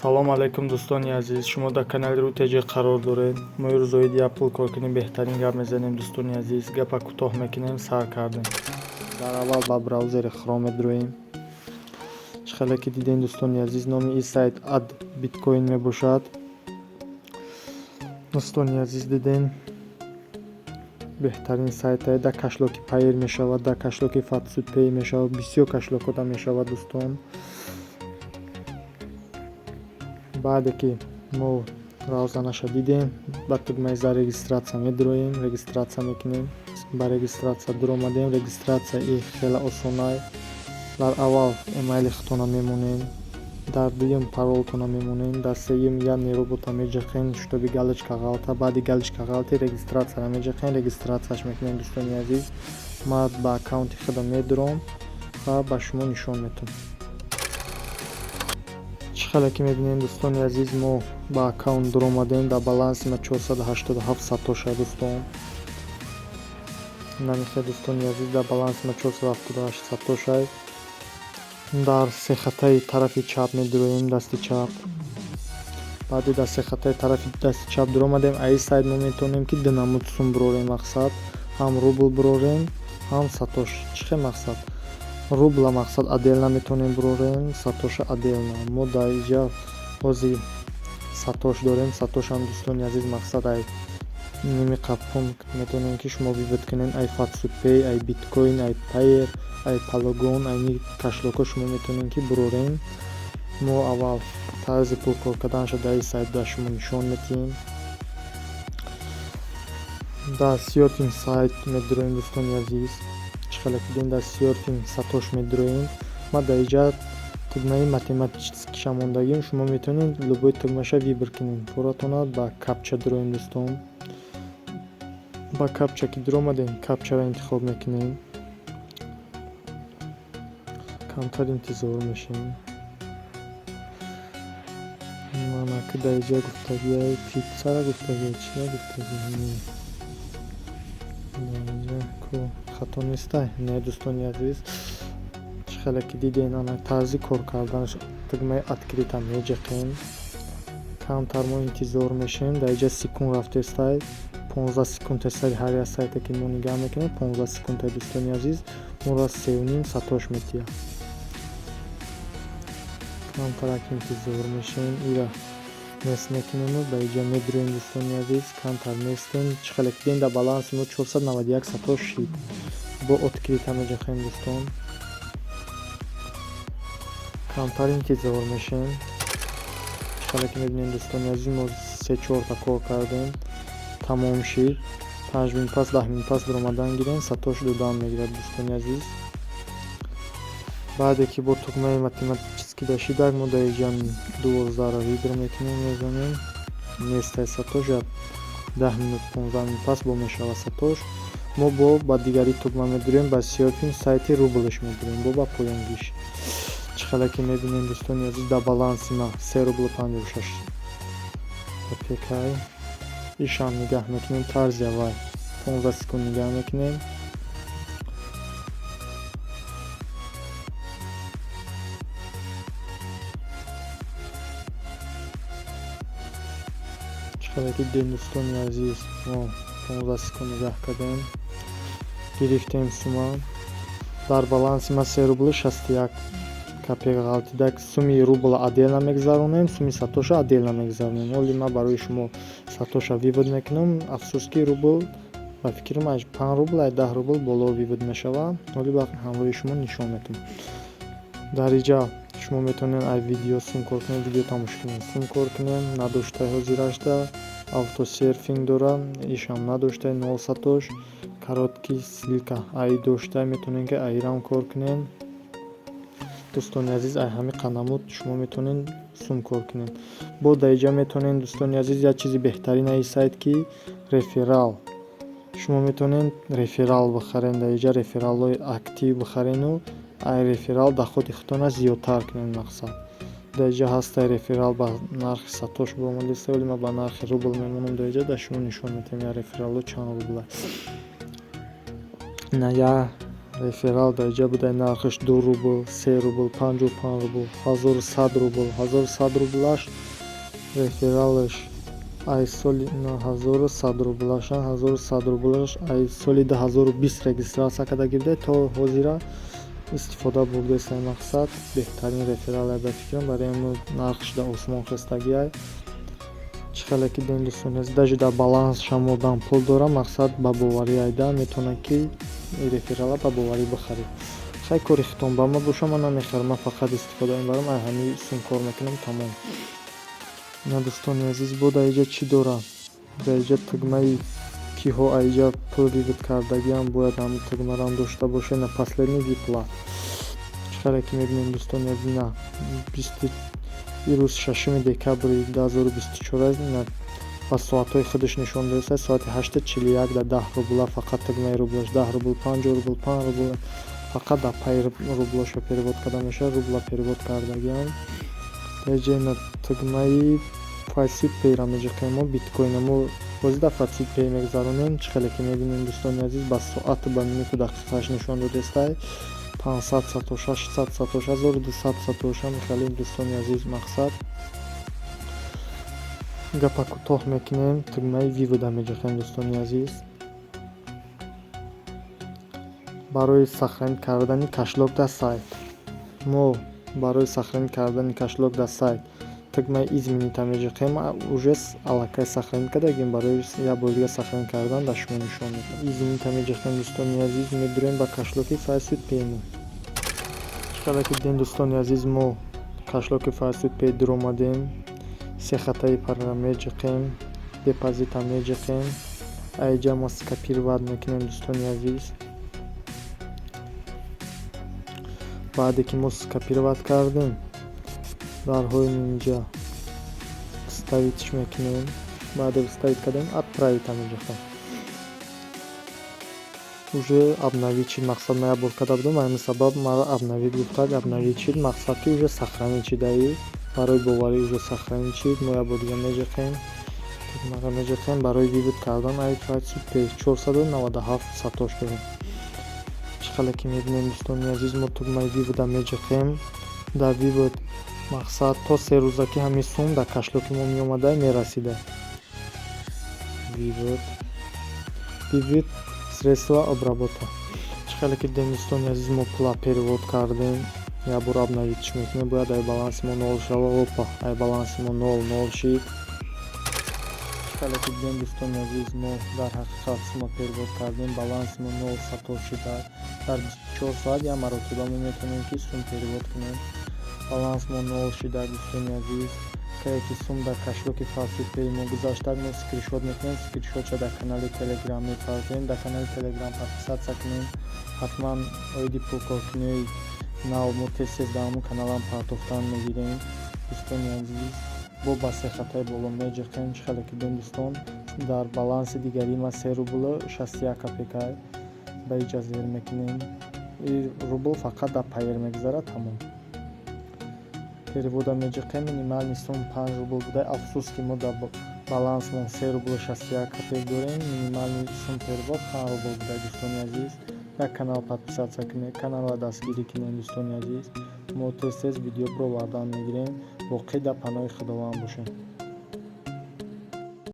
Салом алейкум, дӯстони азиз! Шумо дар канали Ру ТЖ қарор доред. Мо имрӯз оиди як пулкоркунӣ беҳтарин гап мезанем. Дӯстони азиз, гапа кӯтоҳ мекунем, сар кардем. Дар аввал ба браузери Chrome медуроем. Чӣ хеле ки дидем, дӯстони азиз, номи ин сайт Ад Биткоин мебошад. Дӯстони азиз, дидем, беҳтарин сайтае. Дар кошелёки Payeer мешавад, дар кошелёки FaucetPay мешавад, бисёр кошелёкҳода мешавад, дӯстон. Баъде ки мо равзанаша дидем, ба тугмаи «За регистрация» медуроем, регистрация мекунем. Ба регистрация дуромадем. Регистрация и хеле осонай. Дар аввал эмайли худтона мемонем, дар дуюм паролтона мемонем, дар сеюм «Я не робот» а меҷиқем, чтобы галочка ғалта. Баъди галочка ғалти, регистрацияро меҷиқем, регистрацияш мекунем. Дӯстони азиз, ман ба аккаунти худам медуром ва ба шумо нишон метавам. Чӣ хеле ки мебинем, дӯстони азиз, мо ба аккаунт дуромадем. Дар баланси ма 487 сатоша, дӯстон. Намехе, дӯстони азиз, дар баланси ма 478 сатошай. Дар сехатаи тарафи чап медуроем, дасти чап. Баъди дар сехатаи тарафи дасти чап дуромадем, аи сайт мо метавонем, ки ду намуд сум бурорем. Мақсад, ҳам рубл бурорем, ҳам сатош. Чӣ хел мақсад? Рубла, мақсад, отдельно метавонем бурорем, сатоша отдельно. Мо дар иҷа ҳозир сатош дорем. Сатошам, дӯстони азиз, мақсад, ай нимиқа пункт метавонем, ки шумо вывод кунед. Ай FaucetPay, ай биткоин, ай Payeer, ай Polygon, айни кошелёкҳо шумо метавонем, ки бурорем. Мо аввал тарзи пулкор карданашро дар ин сайт ба шумо нишон медиҳем. Дар серфинг сайт медуроем, дӯстони азиз. Чӣ хеле ки дидем, дар серфинг сатош медуроем. Ма дар иҷа тугмаи математическийша мондагим. Шумо метавонед любой тугмаша выбор кунед. Форатона ба капча дуроем, дӯстон. Ба капча ки дуромадем, капчаро интихоб мекунем, камтар интизор мешавем. Манаки дар иҷа гуфтагиай пиццара гуфтагиай, чӣ нагуфтагиай? Дар иҷа ку хато нестай? Не, дӯстони азиз, чӣ хеле ки дидем, ана тарзи кор карданаш. Тугмаи «Открыть» а меҷиқем, камтар мо интизор мешавем. Дар иҷа секунд рафтестай, 15 секунд тестай. Ҳар як сайте ки мо нигаҳ мекунем, 15 секунда. Дӯстони азиз, моро 3,5 сатош метиҳад. Камтарак интизор мешавем, ира нест мекунему ба иҷа медуроем. Дӯстони азиз, камтар местем. Чӣ хеле ки дидем, дар баланси мо 491 сатош шид. Бо «Открыть» а меҷиқем, дӯстон, камтар интизор мешавем. Чӣ хеле ки мебинем, дӯстони азиз, мо се чорта кор кардем, тамом шид. 5 минут пас, 10 минут пас дуромадан гирем, сатош додан мегирад, дӯстони азиз. Баъде ки бо тугмаи математический дашидак, мо дар иҷа 12-ро выбор мекунем, мезанем, нестай сатош. 10 минут, 15 минут пас бо мешавад сатош. Мо бо ба дигари тугма медурем, ба серфинг сайти рублш медурем, бо ба поёнгиш. Чӣ хеле ки мебинем, дӯстони азиз, дар баланси ма 3 рублу 56 копейкай. Ишам нигаҳ мекунем, тарзи аввал 15 секунд нигаҳ мекунем. Чӣ хеле ки дидем, дӯстони азиз, мо 15 секунд нигаҳ кардем, гирифтем сума. Дар баланси ма 3 рублу 61 копейка ғалтида. Суми рубла отдельно мегузаронем, суми сатоша отдельно мегузаронем. Оли ман барои шумо сатоша вывод мекунам. Афсӯс, ки рубл, ба фикрам, ай 5 рубл, ай 10 рубл боло вывод мешавад. Оли ба ҳамроҳи шумо нишон метавам. Дар иҷа шумо метавонед ай видео сум кор кунед, видео тамошо кунед, сум кор кунед. Надоштай ҳозирашда автосерфинг дора, ишам надоштай, нол сатош. Короткий ссылка ай доштай, метавонед, ки айрам кор кунед. Дӯстони азиз, ай ҳамин қанамуд шумо метавонед сум кор кунед. Бо дар иҷа метавонед, дӯстони азиз, як чизи беҳтарин аи сайт, ки реферал. Шумо метавонед реферал бихаред, дар иҷа рефералҳои актив бихарену ай реферал доходи худтона зиёдтар кунед. Мақсад, дар иҷа ҳастай реферал ба нархи сатош баромадеста, вале ман ба нархи рубл мемонам. Дар иҷа дар шумо нишон медиҳам, як рефералҳо чанд рубла. На, як Реферал дар иҷа будай, нархаш 2 рубл, 3 рубл, 55 рубл, 1100 рубл, 1100 рублаш рефералаш ай соли 1100 рублаш, 1100 рублаш ай соли 2020 регистрация кардаги будай, то ҳозира истифода бурдест. Мақсад, беҳтарин реферал ба фикрам, барои нархш дар осмон хестагиай. Чӣ хеле ки дидем, дӯстони азиз, даже дар балансшам одам пул дора, мақсад, ба боварӣ айда метавонад, ки реферала ба боварӣ бихаред. Хай, кори хитон ба ма боша, ман намехарам, ман фақат истифода мебарам, ай ҳамин сум кор мекунам, тамом. Ина, дӯстони азиз, бо дар иҷа чӣ дорам? Дар иҷа тугмаи киҳо аиҷа пул вывод кардагиам, бояд ҳамин тугмаро дошта бошед. На, последний выплат. Чӣ хеле ки мебинем, дӯстони азиз, на, бисту ирӯз 6 декабри 2024 аст. На, ба соатҳои худаш нишон додааст: соати 8:41 дар 10 рубла, фақат тугмаи рублаш 10 рубл, 50 рубл, 5 рубл, фақат дар пай рублошо перевод карда мешавад, рубла перевод кардагиам. Дар иҷа ина тугмаи FaucetPay ро меҷиқем. Мо биткоина мо бозӣ дар FaucetPay мегузаронем. Чӣ хеле ки мебинем, дӯстони азиз, ба соату ба минуту дақиқааш нишон додааст: 500 сатош, 800 сатош, 1200 сатош. Ҳамин, дӯстони азиз, мақсад, гапа кӯтоҳ мекунем, тугмаи вывод а меҷиқем, дӯстони азиз, барои сохранить кардани кошелёк дар сайт. Мо барои сохранить кардани кошелёк дар сайт тугмаи изменить а меҷиқем. Уже аллакай сохранить кардагим, барои як бори дига сохранить кардан дар шумо нишон медиҳам. Изменить а меҷиқем, дӯстони азиз, медурем ба кошелёк и FaucetPay мо. Чӣ қадар ки дидем, дӯстони азиз, мо кошелёк и FaucetPay дуромадем, се хатаи парара меҷиқем, депозит а меҷиқем, аиҷа мо скопировать мекунем, дӯстони азиз. Баъде ки мо скопировать кардем, дарҳои инҷа вставить ш мекунем. Баъде вставить кардем, отправить а меҷиқем. Уже обновить шид. Мақсад, ман як бор карда будам, ҳамин сабаб мара обновить гуфтак. Обновить шид, мақсад, ки уже сохранить шидаи, барои боварӣ уже сохранить шид. Мо як бор дига меҷиқем, тугмаро меҷиқем барои вывод кардан ай FaucetPay. 497 сатош дорем. Чӣ хеле ки мебинем, дӯстони азиз, мо тугмаи вывод а меҷиқем. Дар вывод, мақсад, то 3 рӯза ки ҳамин сум дар кошелёк и мо меомада мерасида. Вывод, вывод средства, обработка. Чӣ хеле ки дидем, дӯстони азиз, мо пула перевод кардем. Як бор обновить ш мекунем, бояд ай баланси мо нол шава. Опа, ай баланси мо нол нол шид. Чӣ хеле ки дидем, дӯстони азиз, мо дар ҳақиқат сума перевод кардем, баланси мо нол сатош шида. Дар 24 соат як маротиба мо метавонем, ки сум перевод кунем. Баланс мо нол шида, дӯстони азиз. Кае ки сум дар кошелёк и FaucetPay мо гузашта, мо скриншот мекунем, скриншотша дар канали Телеграм мепартоем. Дар канали Телеграм подписаться кунем ҳатман. Оиди пулкоркуниҳои нав мо тез тез дар ҳамон каналам партофтан мегирем, дӯстони азиз. Бо ба се хатаи боло меҷиқем. Чӣ хеле ки дидем, дӯстон, дар баланси дигари ма 3 рублу 61 копейка. Ба иҷа зер мекунем, рубл фақат дар Payeer мегузарад, тамом. Перевод а меҷиқем. Минимальный сум 5 рубл буда. Афсӯс, ки мо дар балансмон 3 рублу 61 копейк дорем. Минимальный сум перевод 5 рубл буда, дӯстони азиз. Як канал подписаться кунед, каналро дастгирӣ кунед, дӯстони азиз. Мо тез тез видео бировардан мегирем. Боқӣ дар паноҳи Худованд бошед.